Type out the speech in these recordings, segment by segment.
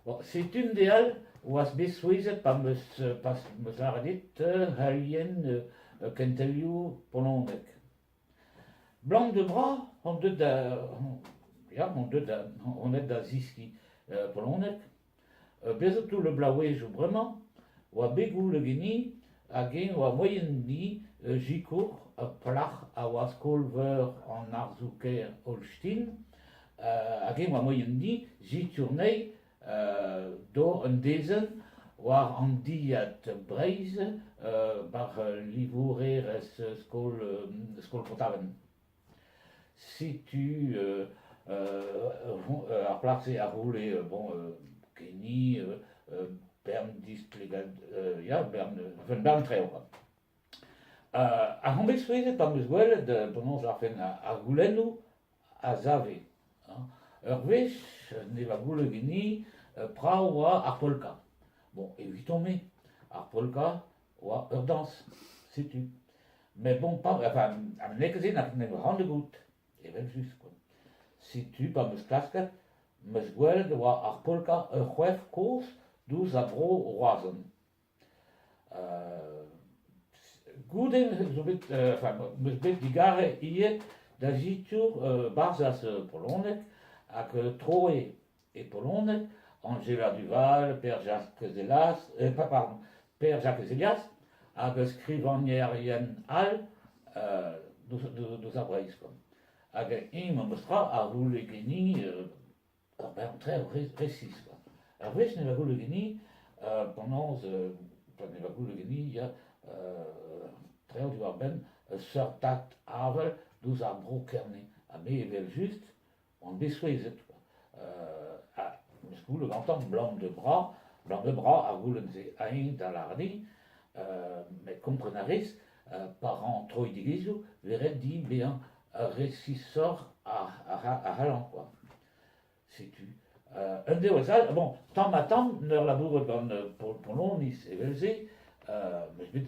Bon, setu un deiz all 'oas bet souezhet pa 'm eus pa 'm eus lâret dit heulienn kentelioù poloneg. Blam da dra on deuet da ya on deuet da on aet da zeskiñ poloneg. Bez zo toull bloavezhioù bremañ 'oa bet goulenn ganin hag-eñ 'oa moaien-ni sikour ur plac'h a oa skol-veur an arzoù-kaer Holstein hag-eñ 'oa moaien-ni sikour anezhi d'ober un dezenn war an dilhad Breizh war livourerezh skol skol Pont-Aven. Setu ar plac'h-se a roule bon kenniñ bern displegad ya bern un bern traoù kwa. Ar on bet souezhet pa 'm eus gwelet penaos 'lârfen ar goulennoù a save. Ur wech ne oa goulenn ganin pra oa ar polka. Bon eviton-me ar polka oa ur dañs, setu. Met bon pa enfin n'eo ket se n'em ran da goût evel-just kwa. Setu pa 'm eus klasket 'm eus gwelet e oa ar polka ur c'hoef kozh diouzh a vro Roazhon. Goude zo bet enfin 'm eus bet digarez ivez da sikour barzhaz poloneg hag troe e poloneg Anjela Duval, Per-Jakez Helias, pardon, Per-Jakez Helias hag skrivagnerien all deus ar Breizh kwa. Hag eñ memes tra a roule ganin Ur bern traoù resis kwa. Ur wech ne oa goulenn ganin penaos pa ne oa goulenn ganin ya traoù diwar-benn ur seurtad avel diouzh ar bro Kerne. Ha me evel-just on bet souezhet kwa. Ha 'm eus goulenn gantañ 'blam da bra 'blam da bra ar goulenn-se. Ha eñ da lâret din met kompren a rez pa ran troidigezhioù 'vez ret din bezañ resisoc'h a c'hallan kwa. Setu un devezh all, bon, tamm-ha-tamm 'n ur labourat gant Poloniz evel-se, 'm eus bet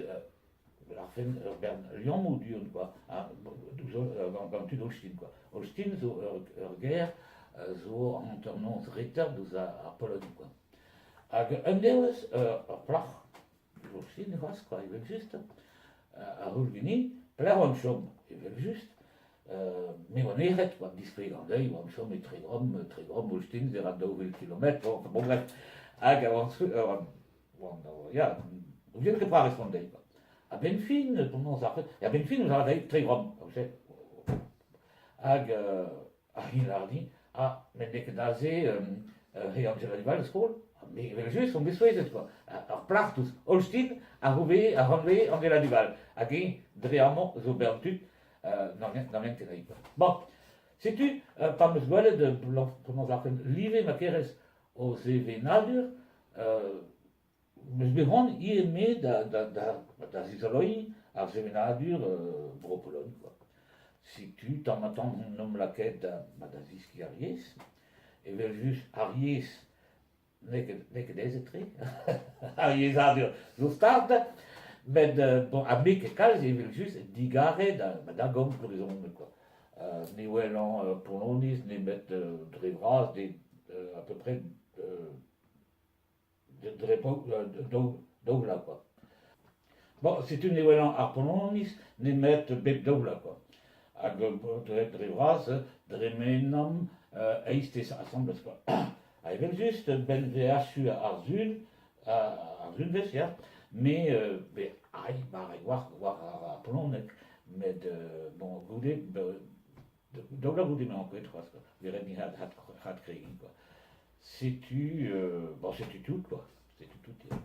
lârfen ur bern liammoù du-hont kwa, gant tud Holstein kwa. Holstein zo ur gêr zo hanternoz reter deus ar Pologn kwa. Hag un devezh ur plac'h Holstein c'hoazh kwa evel-just, a roll ganin, pelec'h oan chom evel-just, me oa nec'het kwa, displegañ dezhi oan chom e Tregrom, Tregrom Holstein, se ra 2000 kilometr, bon, bon bref, hag a oan, oan, ya, n'ouien ket petra respont dezhi kwa. A-benn fin, penaos ar a-benn fin, ouzh dezhi Tregrom, hag Ar c'hinlardiñ, ha met n'eo ket aze re Angela Duval e skol. Me evel-just on bet souezhet kwa. Ur plac'h deus Holstein a c'houve a hanve Angela Duval. Hag eñ dre amañ zo bern tud n'an ket kwa. Bon, setu pa 'm eus gwelet penaos ar live ma kerez o sevenadur 'm eus bet c'hoant ivez me da zizoloiñ ar sevenadur Bro-Pologn kwa. Setu tamm-ha-tamm on omp lakaet da zeskiñ ar yezh. Evel-just ar yezh n'eo ket n'eo ket aezet-tre, ar yezhadur zo start, met bon ha n'eo ket kalz evel-just digarez da gomz brezhoneg kwa. Ne welan Poloniz nemet dre vras à peu près Dre daou vloaz kwa. Bon, setu ne welan ar Poloniz nemet bep daou vloaz kwa. Hag dre vras dre m'enan eizhtez asambles kwa. Ha evel-just, 'benn 'vez achu ar sul, ar sulvezh ya, me 'vez aï barrek war war ar poloneg, met bon goude daou vloaz goude 'mañ ankouaet c'hoazh kwa, 'vez ret din adkregiñ kwa. Setu, bon setu tout quoi, setu tout ya.